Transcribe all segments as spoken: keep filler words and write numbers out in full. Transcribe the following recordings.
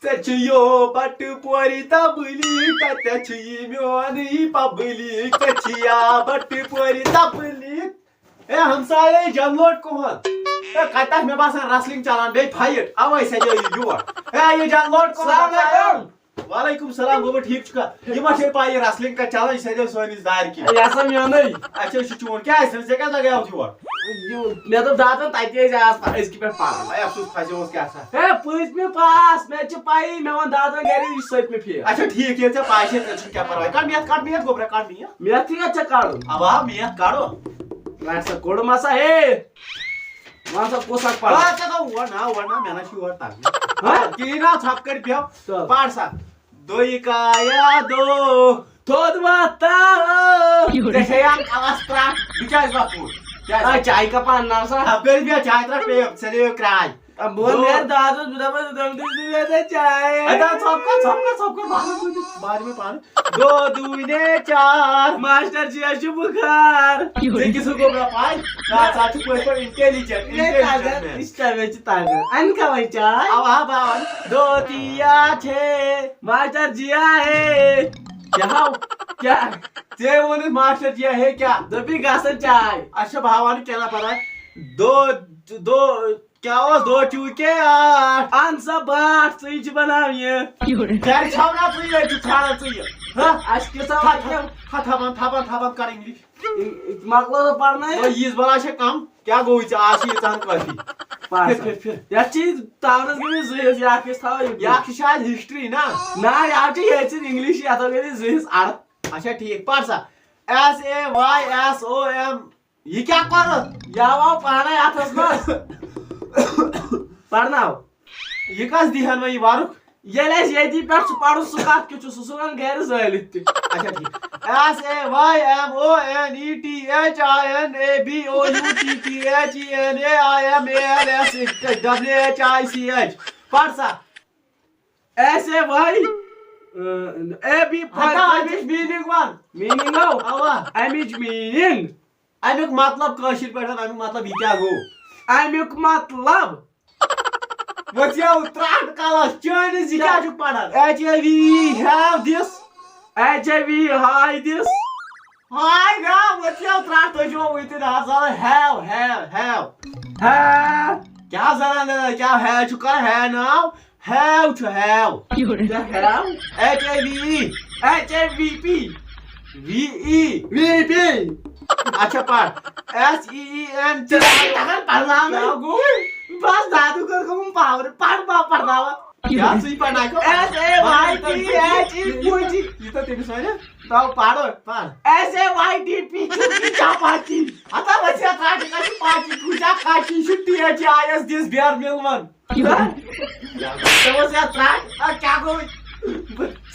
ژےٚ چھِ یو بٹہٕ پورِ تبلیغ، کتٮ۪تھ چھِ یہِ میونٕے پبلِک؟ ژےٚ چھِ یا بٹہٕ پورِ تبلیغ۔ اے ہمسایے، جنلوٹ کُہُل؟ اے کتٮ۪تھ، مےٚ باسان wrestling چلان، بیٚیہِ fight، اوے سجٲو یہِ یور۔ اے یہِ جنلوٹ کُہُل؟ السلام علیکم۔ وعلیکم السلام، گوٚبُر ٹھیٖک چھُکھا؟ یہِ ما چھے پاے یہِ wrestling کتہِ چلان، یہِ سجٲو سٲنِس دارِ کِنۍ۔ اے یہِ ہسا میونٕے۔ اچھا، یہِ چھُ چون۔ کیٛازِ، ژےٚ کیٛازِ لگیوُتھ یور؟ یہِ، مےٚ دوٚپ داتن تتی ٲسۍ آز أزکہِ پٮ۪ٹھ پران۔ اے افسوس، پھسیوس کیٛاہ سا۔ ہے، پٔتمہِ پاس، مےٚ تہِ چھِ پَیی، مےٚ ووٚن دادن گرِ، یہِ چھُ سٔتمہِ فیل۔ اچھا، ٹھیٖک، ییٚلہِ ژےٚ پَے چھےٚ، تیٚلہِ چھُنہٕ کیٚنٛہہ پَرواے۔ کَڑ میتھ، کَڑ میتھ، گوٚبرا، کَڑ میتھ۔ میتھ تہِ چھا ژےٚ کَڑُن؟ اَوا، میتھ کَڑو۔ رَٹ سا، کوٚڑ مَسا، ہے۔ وَن سا، کُس اَکھ پَرٕ؟ آ، ژےٚ گوٚو اور نا، اور نا، مےٚ نا چھُ یور تَگان۔ ہا؟ کِہیٖنۍ نا، ژھۄپہٕ کٔرِتھ بیٚہو۔ چل۔ پَر سا۔ دوٚیہِ کایہِ آ دو۔ تھوٚد وۄتھ تَل۔ ژےٚ چھےٚ یَتھ کَلَس ترٛٹھ، بہٕ کیٛازِ وۄتھٕ؟ کیٛازِ؟ آ، چایہِ کَپ اَنناو سا۔ اَپٲرۍ بیٚہہ، چایہِ ترٛٹھ پیٚیہِ، ژےٚ دِیو کرٛاے۔ بہٕ وَنہٕ دو۔ یارٕ دادَس، بہٕ دَپَس، دوٚپمَس، "ژٕ دِ مےٚ سا چاے۔" اَتہِ آو ژھۄپہٕ کر، ژھۄپہٕ کر، ژھۄپہٕ کر، بہٕ ہَنہٕ کُنہِ، بہٕ ہَنہٕ مےٚ پانہٕ۔ دو دوٗنہِ چار۔ ماسٹر جِیَس چھُ بُخار۔ ژےٚ کِس ہُہ گوٚبرا پَے؟ ژٕ ہا، ژٕ ہا چھُکھ پٔتۍ پٲٹھۍ intelligent، مےٚ intelligent تَگان، man۔ یہِ چھِ تَگان، مےٚ چھِ تَگان۔ اَنہِ کھا وۄنۍ چاے؟ اَوا، اَوا، اَوا۔ دو تیا چھے۔ ماسٹر جِیا ہے۔ کیٛاہ ہاو؟ کیٛاہ؟ ژےٚ ووٚنُتھ ماسٹر جِیا ہے کیٛاہ؟ دوٚپُے گژھن چاے۔ اچھا، بہٕ ہاوان کیٛاہ نہ پَتہ۔ دو، دو، کیٛاہ اوس؟ دو چوٗکے ٲٹھ۔ اَن سا باٹھ، ژٕے چھِ بَناو یہِ۔ گَرِ چھَو نا ژٕے، ییٚتہِ چھُ ژھانٛڈان ژٕے یہِ۔ ہہ؟ اَسہِ کیٛاہ سا تھَ-، تھَ-، تھَ-، تھَپان، تھَپان، تھَپان کَر English۔ مۄکلٲو نہٕ پَرنٲیِتھ؟ وۄنۍ ییٖژ بَلاے چھےٚ کَم۔ کیٛاہ گوٚوُے ژےٚ؟ آز چھِ ییٖژاہَن کٲفی۔ پَر پھِر، سا۔ پھِر، پھِر۔ یَتھ چھِ تاونَس گٔمٕتۍ زٕ حِصہٕ، یہِ اَکھ حِصہٕ تھاوو یہِ۔ یہِ اَکھ چھِ شاید history نا؟ نہ، یہِ اَکھ چھِ ییٚتہِ سٕنٛز English، یَتھ گٔمٕتۍ زٕ حِصہٕ اَڑٕ۔ اچھا، ٹھیٖک، پَر سا۔ S A Y S O M۔ یہِ کیٛاہ پَرُن؟ یہِ آو پانَے اَتھَس منٛز۔ پَرناو۔ یہِ کَس دِہَن وۄنۍ یہِ وَرُق؟ ییٚلہِ اَسہِ ییٚتی پٮ۪ٹھ چھُ پَرُن، سُہ کَتھ کیُتھ چھُ؟ سُہ سُہ وَن گَرِ زٲلِتھ تہِ۔ اچھا، ٹھیٖک۔ S A Y M O N E T H I N A B O U T P H E N A I M A L S W H I C H۔ پَر سا۔ S A Y، A, B, ہتا، اَمِچ meaning وَن۔ Meaning گوٚو؟ اَوا۔ اَمِچ meaning۔ اَمیُک مطلب کٲشِر پٲٹھۍ، اَمیُک مطلب یہِ کیٛاہ گوٚو؟ اَمیُک مطلب۔ وۄتھیو ترٛٹھ کَلَس، چٲنِس یہِ کیٛاہ چھُکھ پَران؟ H I V have this۔ H I V hide this۔ ہاے گا، وۄتھیو ترٛٹھ، تُہۍ چھِوا وٕنہِ تہِ نہٕ زانان؟ Have، have، have۔ ہا۔ کیٛاہ زانان نہٕ؟ کیٛاہ have چھُ کَران؟ Have ناو؟ Have چھُ have۔ کیٛاہ have؟ H I V E۔ H I V P۔ V E۔ V P۔ اچھا، پَر۔ S E E N۔ ژےٚ چھےٚ تَگان پَرناوٕنۍ؟ کیٛاہ گوٚو؟ بَس، دادوٗ کٔر کٲم، power۔ پَر، پَر، پَرناوان۔ کیٛاہ ژٕے پَرناوکھ؟ S A Y T H E پوٗجی۔ یہِ تہٕ تٔمِس وَنہِ۔ تَو پَرو۔ پَر۔ S A Y T P چھُ یہِ کیٛاہ پاچی؟ ہتا وۄنۍ ژےٚ ترٛٹھ، یہِ کَتہِ چھِ پاچی؟ کُجا کاچی چھُ T H I S دِس بیر مِلوَن۔ ژےٚ اوس یَتھ ترٛٹھ۔ آ، کیٛاہ گوٚو؟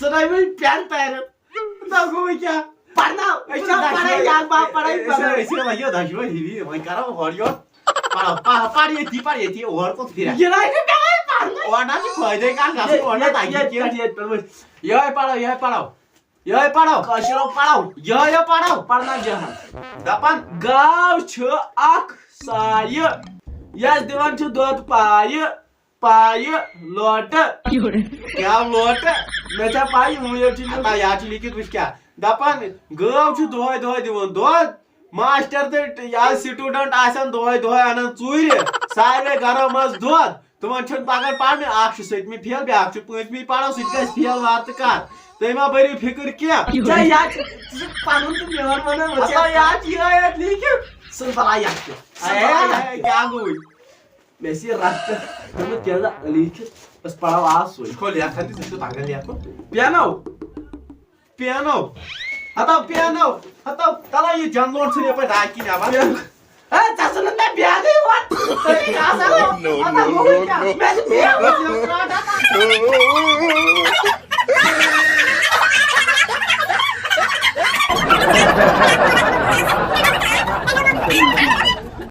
ژٕ نَے وۄنۍ پٮ۪ن تَرِ۔ نہ گوٚو کیٛاہ؟ پَرناو۔ أسۍ چھِ پَران، یارٕ باب پَران، أسۍ چھِ، أسۍ چھِ لَگیو دۄشوے ہِوی، وۄنۍ کَرو ہورٕ یورٕ۔ پَرو، پَر، پَر ییٚتی، پَر ییٚتی، اورٕ کوٚت پھِرِ؟ یہِ نہ چھُ پٮ۪وان پَرنُے۔ اورٕ نہ چھُ فٲیدَے کانٛہہ گژھُن، ییٚتہِ، اورٕ نہ ییٚتہِ، تَگہِ ییٚتہِ کینٛہہ۔ پٮ۪ٹھ، ییٚتہِ پٮ۪ٹھ وٕچھ۔ یِہوٚے پَرو، یِہوٚے پَرو۔ یِہوٚے پَرو۔ کٲشِر پَرو۔ یِہوٚے یہِ پَرو۔ پَرناو جان۔ دَپان، گاو چھِ اَکھ سایہِ، یَس دِوان چھِ دۄد پایہِ۔ پایہِ لوٹہٕ۔ کیٛاہ لوٹہٕ؟ مےٚ چھا پَے، یِمو یوت چھِ لیوٗکھمُت۔ ہتا، یَتھ چھُ لیٖکھِتھ، وٕچھ کیٛاہ۔ دَپان، گٲو چھُ دۄہَے دۄہَے دِوان دۄد۔ ماسٹر تہٕ یہِ حظ student آسَن دۄہَے دۄہَے اَنان ژوٗرِ۔ ساروے گَرو منٛز دۄد۔ تِمَن چھُنہٕ تَگان پَرنُے۔ اَکھ چھُ سٔتمہِ فیل، بیٛاکھ چھُ پٲنٛژمہِ پَران، سُہ تہِ گژھِ فیل وارٕ تہٕ کَر۔ تُہۍ مہ بٔرِو فِکر کینٛہہ۔ ژےٚ یَتھ چھِ، ژٕ چھُکھ پَنُن تہٕ میون وَنان، وۄنۍ ہتا، ژےٚ یَتھ چھِ یِہوٚے یوت لیٖکھِتھ۔ ژٕ بَلاے یَتھ تہِ۔ ژٕ اے، بَلاے یَتھ تہِ۔ کیٛاہ گوٚوُے؟ مےٚ ٲسۍ یہِ رَٹھ پٮ۪ٹھ تھٲومٕژ کینٛہہ لیٖکھِتھ، أسۍ پَرو آز سُے۔ ژٕ چھُکھ لیکھان تہِ، ژےٚ چھُکھ تَگان لیکھُن۔ پیانو۔ پیانو۔ ہَتو پیانو۔ ہَتو، تَلہ یہِ جَنلوڈ ژھٕن یَپٲرۍ ڈاکہِ نٮ۪بَر۔ پیانو۔ ہے، ژےٚ ژھٕنُتھ مےٚ بیگٕے یوت۔ ژےٚ چھے آسان۔ No, no, ہَتو، no, گوٚوُے no, کیٛاہ؟ no۔ مےٚ چھِ بیگ۔